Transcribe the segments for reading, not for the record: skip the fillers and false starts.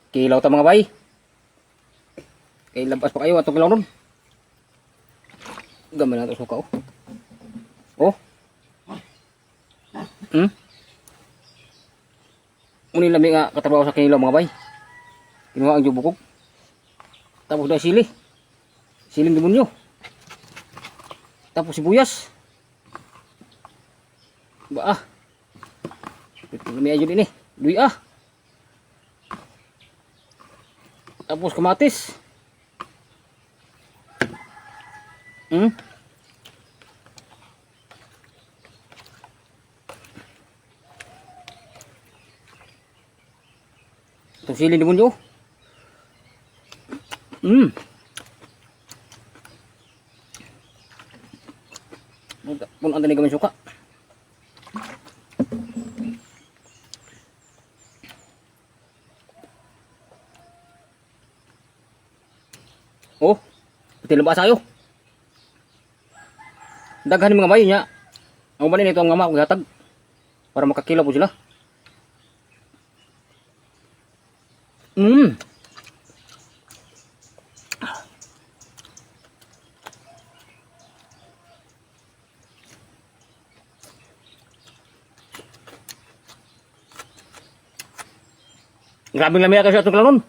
Kilaw ta, mga bay. Kay labas pa kayo atong kilaw nun. Gamay na ito suka, oh. Oh. Muni lami nga katrabaho sa kinilaw, mga bay. Kinuha ang jubukog. Tapos dahil sili. Siling demonyo. Tapos sibuyas. Ba ah. Ito lami ayun ini. Duy ah. Tapos kamatis. Itong siling demonyo. Puno ang tanig suka. Oh, pati lumba sayo. Daghan ni mga bayo niya. Ang uban nito ang mama ko gihatag para makakilo po sila. Grabe lami kasi atong klanon.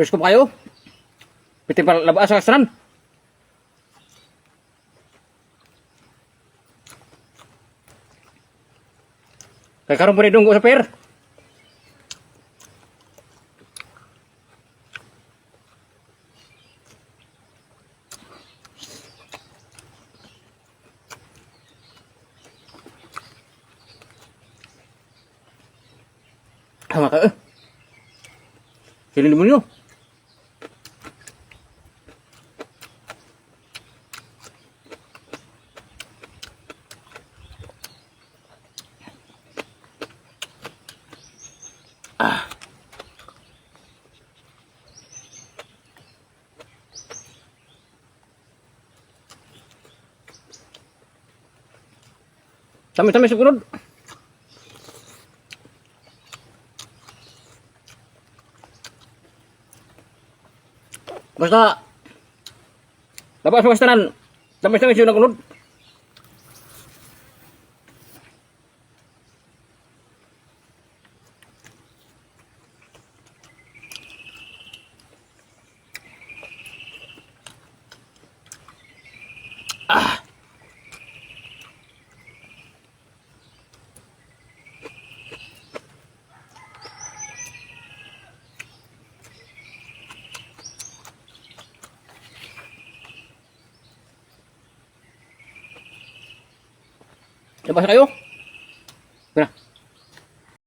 First ko pa kayo. Piti pa labas sa kastanan. Kay karon pa rin dunggo sa per. Tama ka eh. Siling demonyo. Tami-tami siguro. Basta labas mo tanan. Tamis-tamis yun ang unod. Labas kayo.